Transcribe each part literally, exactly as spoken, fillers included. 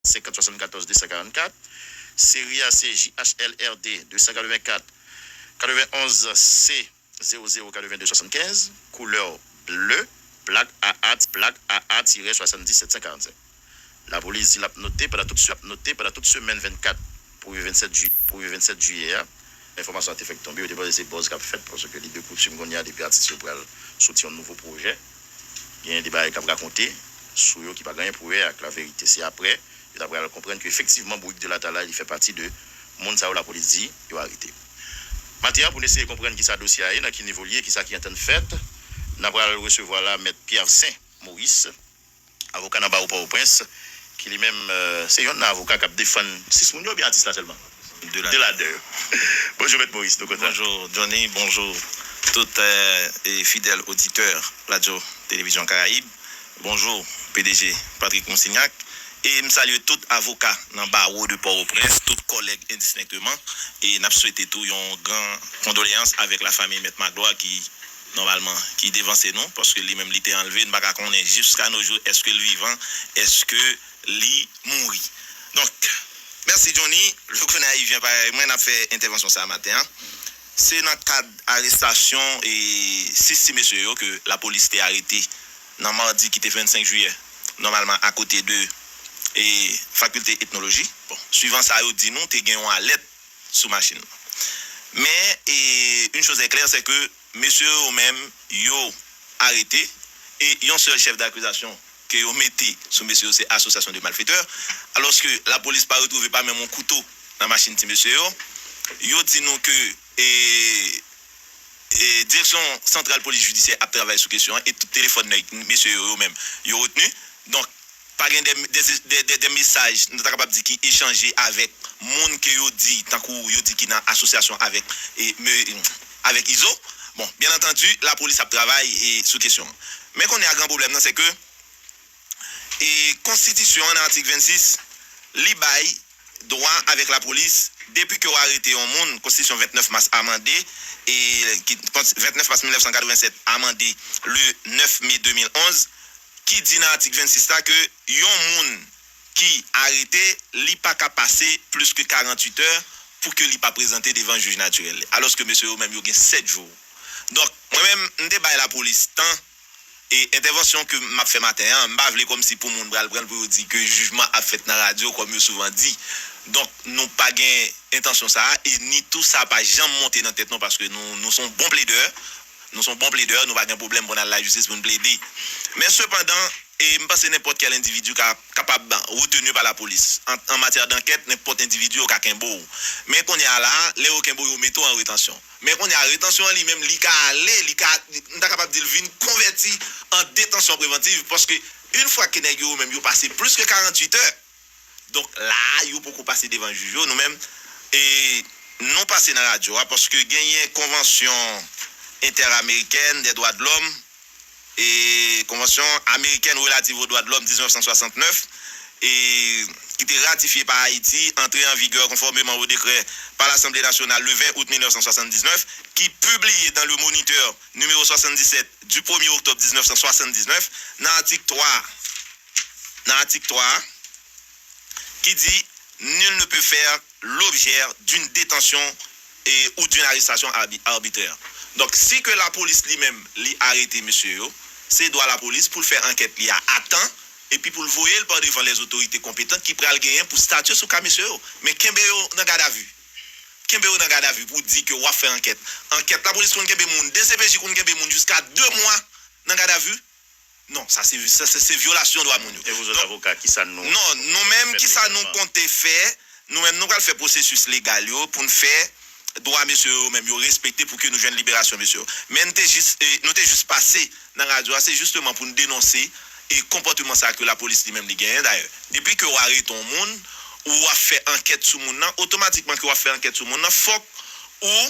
senkant swasannkatòz de san karannkat. Seri a se J H L R D de san katrevenkat, katrevenonz C zewo zewo katrevende swasankenz, koulè ble, plak A A, plak A A tirè swasanndis sèt san karannsenk. Lapolis di l ap note pandan tout se-, ap note pandan tout semèn vennkat pou rive vennsèt jiyè, pou rive vennsèt jiyè a, enfòmasyon an te fèk tonbe, yo te panse se buzz k ap fèt, paske li de koutim kounye a, depi atis yo pral soti yon nouvo pwojè, gen de bagay k ap rakonte sou yo ki pa gen anyen pou wè ak laverite. Se aprè yo ta pral konprann ke efektivman Bourik de Latalay li fè pati de moun sa yo lapolis di yo arete. Maten an, pou n eseye konprann kisa dosye a ye, nan ki nivo l ye, kisa ki antann fèt, n a pral resevwa la Mèt Pierre Saint Maurice, avoka nan bawo Pòtoprens, ki li menm, euh, se yonn nan avoka k ap defann sis moun yo oubyen atis la sèlman? De la de. Bonjou, Mèt Maurice, nou kontan. Bonjou, Johnny, bonjou tout, euh, e fidèl oditè Radyo Televizyon Karayib. Bonjou, P D G Patrick Monsignac. E m salye tout avoka nan bawo de Pòtoprens, tout kòlèg endistenkteman. E n ap swete tou yon gran kondoleyans avèk lafanmi Mèt Magloire ki, nòmalman, ki devanse nou, paske li menm li te anlve, n pa ka konnen jiska no jou èske l vivan, èske li mouri. Donk, mèsi Johnny, le Gonayiv vyen parèy mwen, n ap fè entèvansyon sa a maten an. Se nan kad arestasyon e sis ti mesye yo ke lapolis te arete nan madi ki te vennsenk jiyè, nòmalman akote de e fakilte etnoloji. Bon, swivan sa yo di nou, te gen yon alèt sou machin nan. Men, e, une chose est claire, c'est que mesye yo menm, yo arete, e yon sèl chèf dakizasyon ke yo mete sou mesye yo, se asosyasyon de malfetè, alòske lapolis pa retwouve pa menm yon kouto nan machin ti mesye yo. Yo di nou ke, e, e, Direksyon Santral Polis Jidisyè ap travay sou kesyon an, e tout telefòn nèg mesye yo, yo menm, yo retni. Donk, pa gen de, de, de, de, de mesaj, nou ta kapab di ki echanje avèk moun ke yo di, tankou yo di ki nan asosyasyon avèk, e, me, avèk Izo. Bon, byen antandi, lapolis ap travay, e, sou kesyon an. Men kounye a gran pwoblèm nan, se ke, e, konstitisyon an nan atik vennsis, li bay dwa avèk lapolis, depi ke w arete yon moun, konstitisyon vennèf mas amande, e, ki, vennèf mas mil nèf san katrevennsèt amande le nèf me de mil onz, ki di nan atik vennsis la ke yon moun ki arete, li pa ka pase plis ke karanntuit è pou ke li pa prezante devan jij natirèl li. Alòske mesye yo menm yo gen sèt jou. Donk, mwen menm, m te bay lapolis tan, e entèvansyon ke m ap fè maten an, m pa vle kòmsi pou moun pral pran l pou yo di ke jijman ap fèt nan radyo, kòm yo souvan di. Donk, nou pa gen entansyon sa a, e ni tou sa pa janm monte nan tèt nou, paske nou, nou se yon bon pledè, nou se yon bon pledè, nou pa gen pwoblèm pou n al lajistis pou n plede. Men sepandan, e m panse nenpòt kèl endividi ka, kapab retenu pa lapolis. An, an matyè dankèt, nenpòt endividi yo ka kenbe w. Men kounye a la, lè yo kenbe w, yo mete w an retansyon. Men kounye a, retansyon an li menm, li ka ale, li ka, m ta kapab di l vin konvèti an detansyon prevantiv, paske yon fwa ke nèg yo menm yo pase plis ke karanntuit è, donk la a, yo poko pase devan jij yo, nou menm, e nou pase nan radyo a, paske genyen konvansyon entèamerikèn dè dwa de lòm, e Convention américaine relative aux droits de l'homme dix-neuf cent soixante-neuf, et qui était ratifiée par Haïti, entrée en vigueur conformément au décret par l'Assemblée nationale le vingt août mille neuf cent soixante-dix-neuf, qui publié dans le Moniteur numéro soixante-dix-sept du premier octobre dix-neuf cent soixante-dix-neuf, nan atik twa, nan atik twa, ki di, nul ne peut faire l'objet d'une détention et, ou d'une arrestation arbi-, arbitraire. Donk, si ke lapolis li menm, li arete mesye yo, se dwa lapolis pou l fè ankèt li a atan, epi pou l voye l pa devan lèzotorite konpetan ki pral genyen pou statye sou ka mesye yo. Men kenbe yo nan gadavi. Kenbe yo nan gadavi pou di ke w ap fè ankèt. Ankèt, lapolis konn kenbe moun, D C P J konn kenbe moun jiska de mwa nan gadavi. Non, sa se, sa se, se vyolasyon dwa moun yo. E vou zòt avoka, kisa nou... Non, nou menm, kisa nou konte fè? Nou menm, nou pral fè pwosesis legal yo pou n fè dwa mesye yo menm yo respekte pou ke nou jwenn liberasyon mesye yo. Men n te jis, e, nou te jis pase nan radyo a, se jisteman pou n denonse e konpòteman sa ke lapolis li menm li genyen. Dayè, depi ke w arete yon moun, ou w ap fè ankèt sou moun nan, otomatikman ke w ap fè ankèt sou moun nan, fòk ou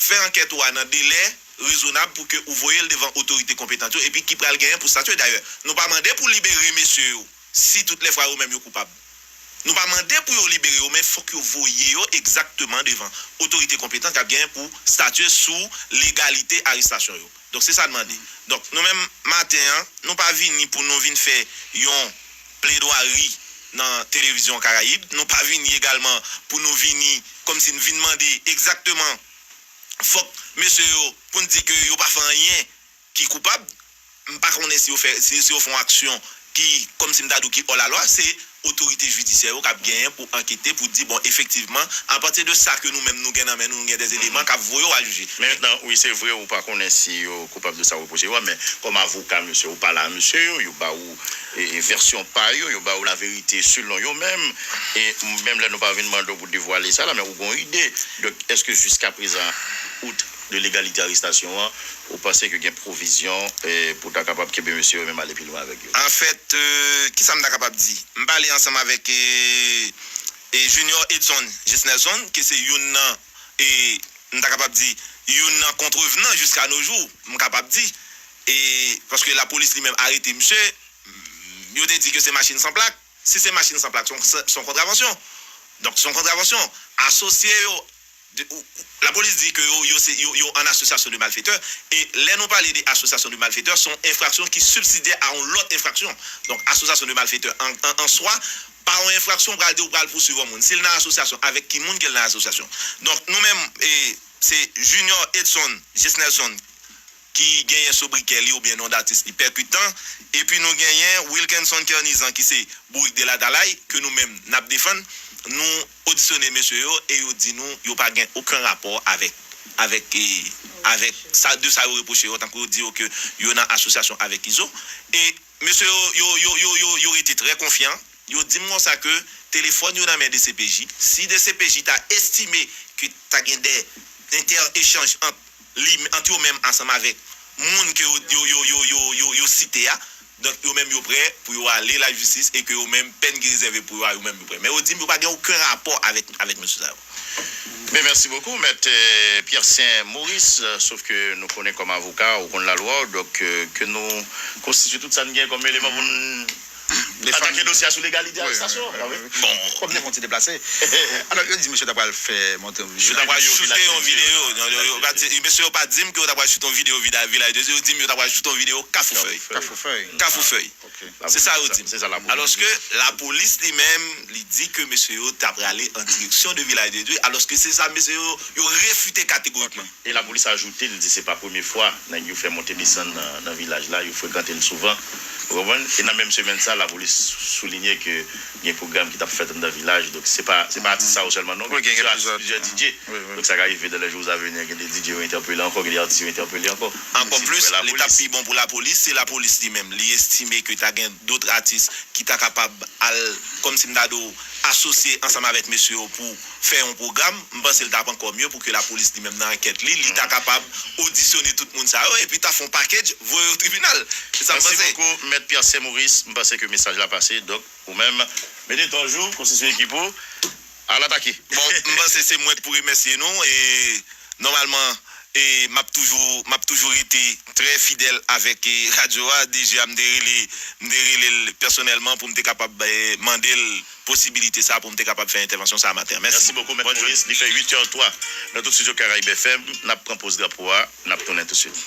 fè ankèt ou a nan delè rezonab pou ke ou voye l devan otorite konpetan yo epi ki pral genyen pou statye. Dayè, nou pa mande pou libere mesye yo si tout lè fwa yo menm yo koupab. Nou pa mande pou yo libere yo, men fòk yo voye yo egzakteman devan otorite konpetan k ap genyen pou statye sou legalite arestasyon yo. Donk, se sa n mande. Donk, nou menm, maten an, nou pa vini pou nou vin fè yon pledwari nan Televizyon Karayib. Nou pa vini egalman pou nou vini kòmsi n vin mande egzakteman fòk mesye yo pou n di ke yo pa fè anyen ki koupab. M pa konnen si yo fè, si, si yo fè yon aksyon ki, kòmsi m ta di w, ki hors la loi, se otorite jidisyè yo k ap genyen pou ankete, pou di, bon, efektivman, apati de sa ke nou menm nou gen nan men nou, nou gen des éléments k ap voye yo al jije. Men mentnan, wi, se vre, ou pa konnen si yo koupab de sa yo repwoche yo a, men kòm avoka, mesye, ou pale a mesye yo, yo ba ou e, e vèsyon pa yo, yo ba ou laverite selon yo menm. E menm lè nou pa vin mande w pou devwale sa la, men ou gen yon ide. Donk, èske jiskaprezan, out de legalite arestasyon an, ou panse ke gen pwovizyon e, pou ta kapab kenbe mesye yo menm ale pi lwen avèk yo? Anfèt, e, kisa m ta kapab di? M pale ansanm avèk e, e Junior Edson Jesnelson, ke se youn nan, e, m ta kapab di, youn nan kontrevenan jiska no jou, m kapab di. E, paske lapolis li menm arete misye, yo te di ke se machin san plak. Si se machin san plak, se yon, se yon kontravansyon. Donk, se yon kontravansyon. Asosye yo, de, ou, ou, lapolis di ke yo, yo, se, yo, yo an asosyasyon de malfetè. E lè nou pale de asosyasyon de malfetè, se yon enfraksyon ki sibsidyè a yon lòt enfraksyon. Donk, asosyasyon de malfetè an, an, an swa, pa yon enfraksyon, ou pral di ou pral pouswiv yon moun. Si l nan asosyasyon, avèk ki moun ke l nan asosyasyon? Donk, nou menm, e, se Junior Edson Jesnelson ki genyen sobrikè li oubyen non datis li pèkitan. Epi nou genyen Wilkenson Kernizan ki se Bourik de Latalay, ke nou menm n ap defann. Nou odisyone mesye yo e yo di nou yo pa gen okenn rapò avèk, avèk, e, avèk sa, de sa yo repwoche yo, tankou yo di yo ke yo nan asosyasyon avèk Izo. E mesye yo, yo, yo, yo, yo, yo rete trè konfyan. Yo di m konsa ke telefòn yo nan men D C P J. Si D C P J ta estime ke ta gen de entè-echanj ant li, ant yo menm ansanm avèk moun ke yo, yo, yo, yo, yo, yo, yo site a. Donk, yo menm yo prè pou yo ale lajistis e ke yo menm pèn ki rezève pou yo a, yo menm yo prè. Men yo di m yo pa gen okenn rapò avèk, avèk mesye sa yo. Men mèsi bokou, Mèt, eh, Pierre Saint Maurice, eh, sof ke nou konnen kòm avoka, ou konn lalwa, donk, eh, ke nou konstitye tout sa n gen kòm eleman pou n atake dosye a sou legalite arestasyon. Wi, wi, wi. Bon. Kòm te fè yon ti deplase. Alò, yo di misye ta pral fè monte yon videyo. Yo ta pral choute yon videyo. Yo, yo, yo pa di, mesye yo pa di m ke yo ta pral choute yon videyo Vila-, Vilaj de Dye. Yo di m yo ta pral choute yon videyo Kafou Fèy. Kafou Fèy. Kafou Fèy. Ok. Se sa yo di m. Alòske lapolis li menm, li di ke mesye yo ta prale an direksyon de Vilaj de Dye. Alòske se sa mesye yo, yo refite kategorikman. E lapolis ajoute, li di se pa premye fwa nèg yo fè monte desann nan, nan vilaj la, yo frekante l souvan. Ou konprann? E nan menm semèn sa, lapolis soulinye ke gen pwogram ki t ap fèt anndan vilaj. Donk, se pa, se pa atis sa yo sèlman, non. Wi, gen, gen plizyè atis, plizyè D J. Wi, wi. Donk, sa ka rive dans les jours à venir, gen de D J yo entèpele ankò, gen de atis yo entèpele ankò. Ankò plis, li t ap pi bon pou lapolis, si lapolis li menm, li estime ke ta gen dòt atis ki ta kapab al, kòmsi m ta di w, asosye ansanm avèk mesye yo pou fè yon pwogram, m panse l t ap ankò mye pou ke lapolis li menm nan ankèt li, li ta kapab odisyone tout moun sa yo, epi ta fè yon package, voye yo tribinal. Se sa m panse. Mèsi bokou, Mèt Pierre Saint Maurice. M panse ke mesaj la pase. Donk, ou menm, mete tan jou, konstitye ekip ou, al atake. Bon, m panse se mwen k pou remèsye nou, e nòmalman, e m ap toujou, m ap toujou rete trè fidèl avèk, e, radyo a. D J a, m te rele, m te rele l pèsonèlman pou m te kapab, e, mande l posibilite sa pou m te kapab fè entèvansyon sa a maten an. Mèsi. Mèsi bokou, Mèt Maurice. Li fè uit è twa nan tout estidyo Karayib F M. N ap pran poz drapo a, n ap tounen tousuit.